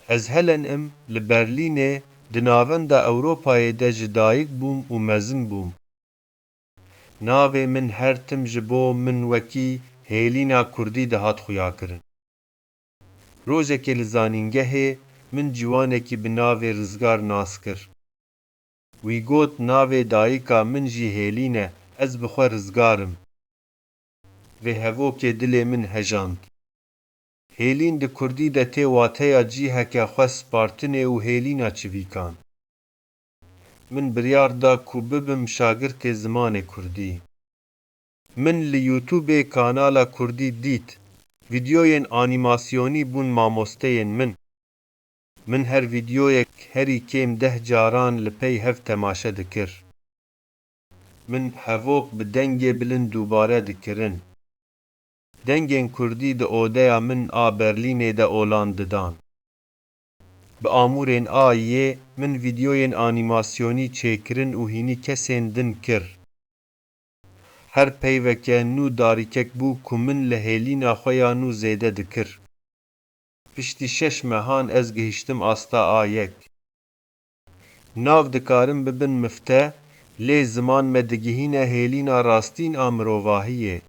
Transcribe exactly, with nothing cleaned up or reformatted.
Ez Helen im, li Berlînê, di navenda Ewropayê de ji dayik bûm û mezin bûm. Navê min her tim ji bo min wekî Hêlîna Kurdî dihat xuyakirin. Rojekê li zanîngehê min ciwanekî bi navê Rizgar nas kir. Wî got, navê dayika min jî Hêlîn e, ez bi xwe Rizgar im. Vê hevokê dilê min hejand. Hêlîn di kurdî de tê wateya cîheke xwe spartinê û hêlîna çivîkan. Min biryar da ku bibim şagirtê zimanê kurdî. Min li YouTubeê kanala kurdî dît, vîdyoyên anîmasyonî bûn mamosteyên min. Min her vîdyoyek herî kêm deh caran li pey hev temaşe dikir. Min hevok bi dengê bilind dubare dikirin. Dengên kurdî di odeya min a Berlînê de olan didan. Bi amûrên A I yê min vîdyoyên anîmasyonî çêkirin û hînî kesên din kir. Her peyveke nû darîkek bû ku min li hêlîna xwe ya nû zêde dikir. Piştî şeş mehan ez gihiştim asta A yek. Nav dikarin bibin mifte, lê ziman me digihîne hêlîna rastîn a mirovahiyê.